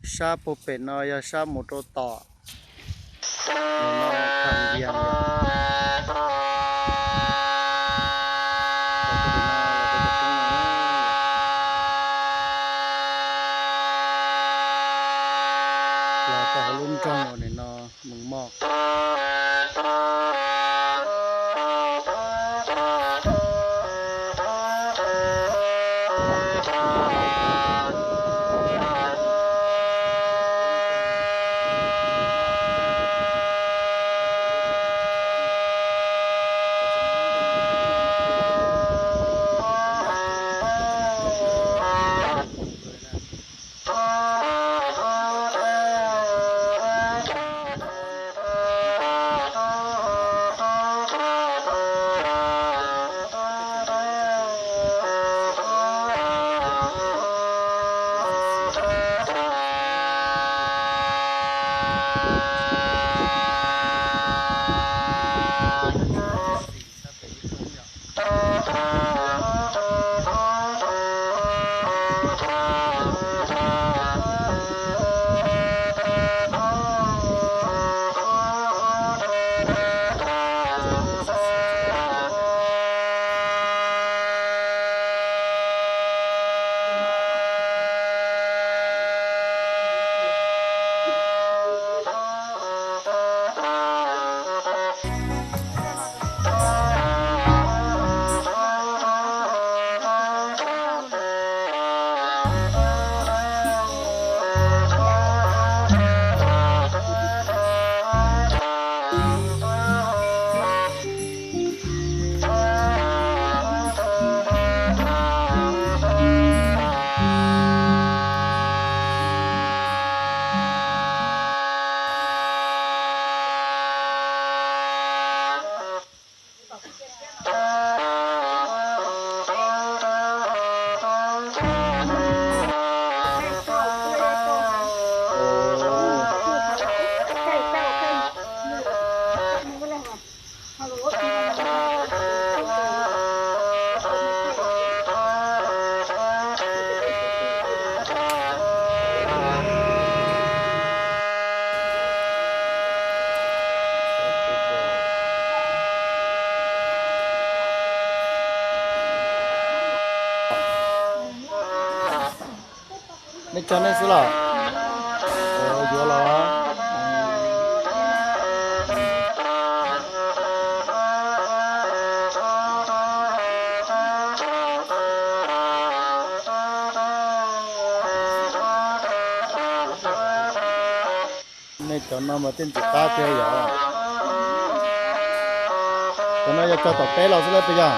Sab puag pem no yog sab mus rau tom, no, Kham Dias yom. Los rau hauv lub nroog uas nim no Moos Moj. Nej cog nej xwb los? Yuav los. Nej cov no mas tej ntxim qab tiag yom. Cov no yog cog tom teb los xwb lawm puas yog?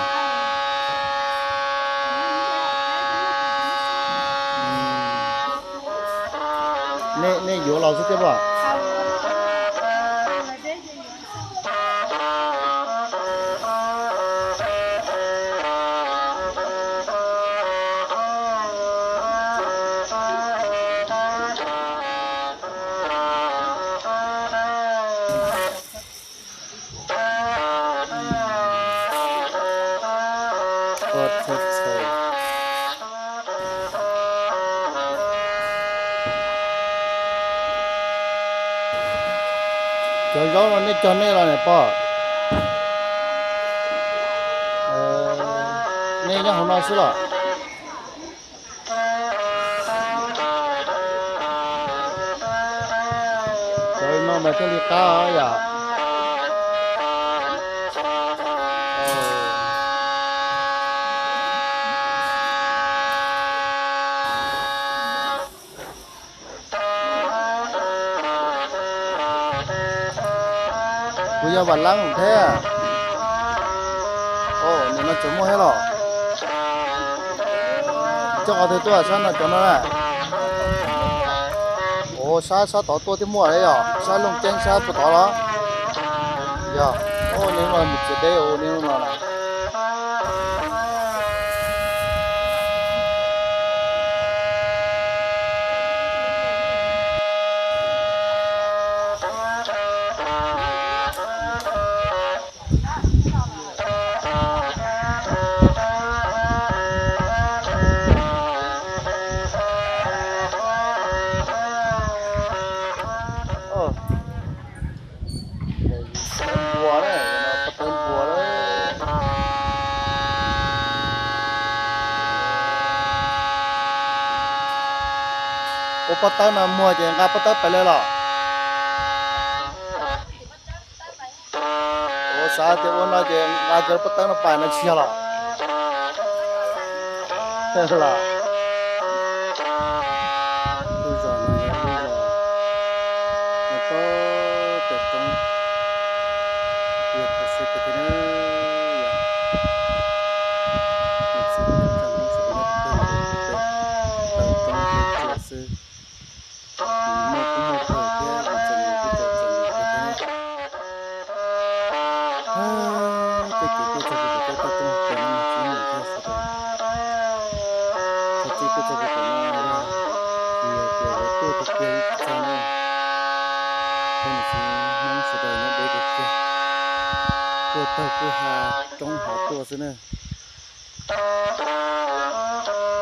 Nej yuav los xwb thiab pob? Cov zaub no nej cog nej los niam pog? Nej nyob hauv no xwb los? Cov no mas thiaj li qab os yom. Kuv yog Vam Lab thiab. Nim no tseem muaj thiab los? Coj qhov twg tuaj sab no cov no na? Ua sab sab tod tuaj thiab muaj yom, sab Looj Ceeb sab puag tod los? Yog, ua niag no mus txiav deb ua niag no na. Ua pob tawb no muag ces nqa pob tawb pais li los? Ua xav tias ua no ces nqa kiag pob tawb no pais no tsis yog los? Los, lub zos no yog lub zos nyob pem roob, yog tau seb tiag tiag na. Yog, nws tsis yog cov Hmoob sawv daws nyob pem, pem, pem roob pem tsuas xwb. Muaj kub muaj kawg thiab, txom nyem kuj txom nyem kawg thiab. Tej kev tuaj txog puag pem tej toj roob hauv pes no mas tsis muaj thiab sawv daws. Txog txij tuaj txog puag pem no yog, tsis yog tias yuav tuaj tiag tiag ib txog na. Peb niam txiv Hmoob sawv daws nyob deb kawg kiag, tuaj taug kwj ha roob hav tuaj xwb na.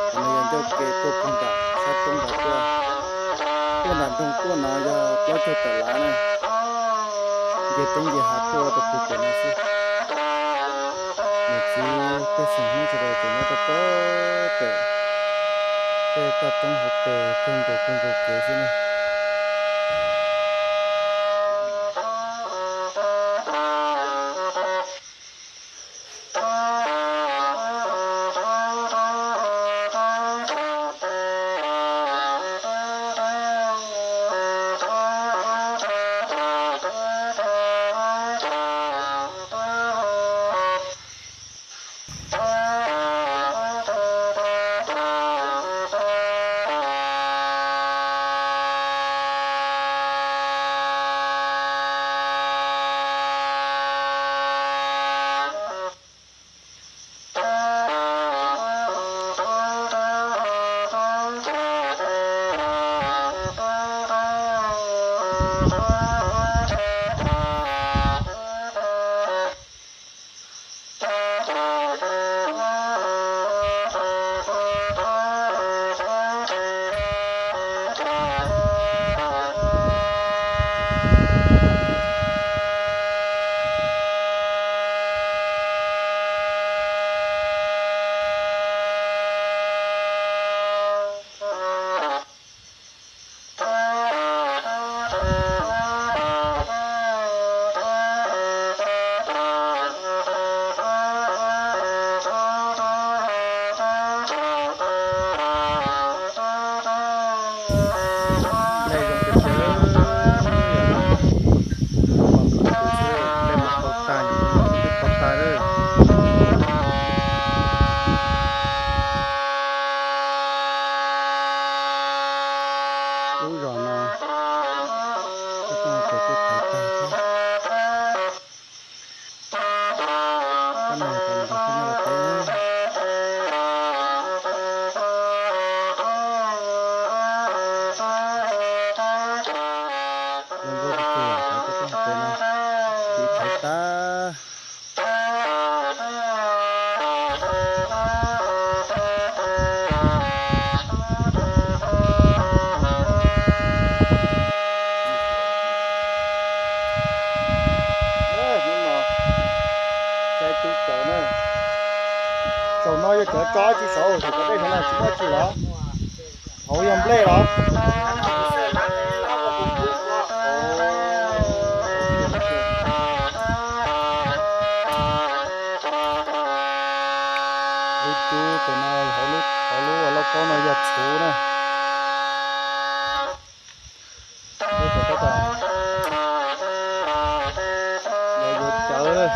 Qhov no yog ncauj ke tuaj puag nram sab roob nrad tuaj, tuaj nram nroog tuaj no yog plaub caug tawm lav na. Nce roob nce hav tuaj rau puag pem no xwb. Niam txiv pej xeem Hmoob sawv daws tseem nyob rau pem, tej toj roob hauv pes kawg nkaus kawg nkaus kev xwb na. Nplej zoo tiag tiag, yog no, nplej mas tau tag, twb tau tag lawm. Lub zos no, tab tom ces kuj thaiv tag thiab. Tab tom nrog peb nyob rau peb, zoo nkauj kawg kiag yom, cov toj roob hauv pes no, tiv thaiv tag. Hnub no saib tub tawv na. Saum no yog cov tso tsis saud, saum cov dej saud na tsis muaj tsi los? Hauv yog nplej los? Lub cub tes no hauv lub, hauv lub lauj kaub no yog txhuv na. Peb tab tom yuav cawv na.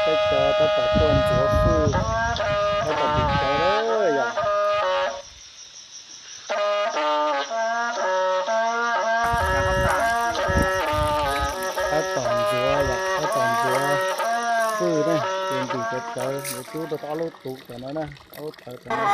Peb cov tab tom tuaj ntxuav fwj, tab tom ntim cawv lawm yom. Tab tom ntxuav yom, tab tom ntxuav fwj ne, ces ntim cov cawv yuav cub rau ob lub tuv tom no na, ob lub tawv tom no.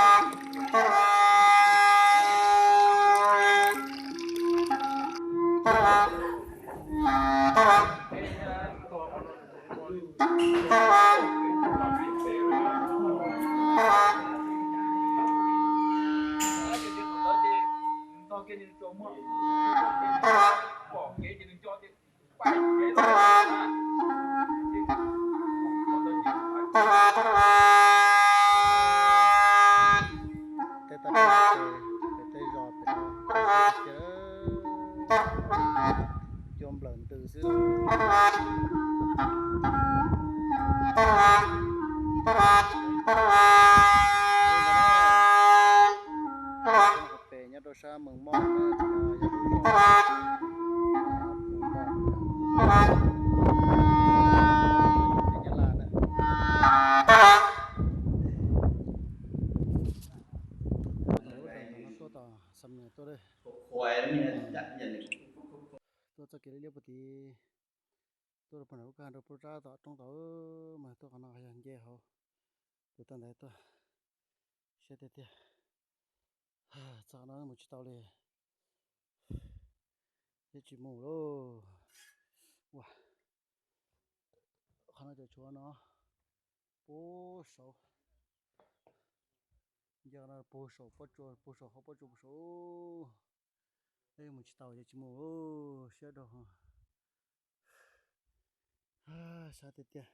Tej toj roob hauv pem tej zos pem no, cua nplawm ntws xwb. Pem nyob rau sab Mees Moj, yog lub zos Nyab Laj na. Tuaj tom Xam Nias tuaj, tuaj txoj kev liab liab puag tid, tuaj rau puag nram lub kab rau puag rab tom roob tod, mas tuaj qhov no yog nce hauv tus tag ntaiv tuaj, siab tiag tiag. Txog no mus tsis tau li, thiab tsis mus lauj. Ua, qhov no cov tshuav no puag saud, nce no puag saum pob tsuas, puag saum hauv pob tsuas puag saud. Mus tsis tau ces tsis mus, siab rau. Sab tiag tiag.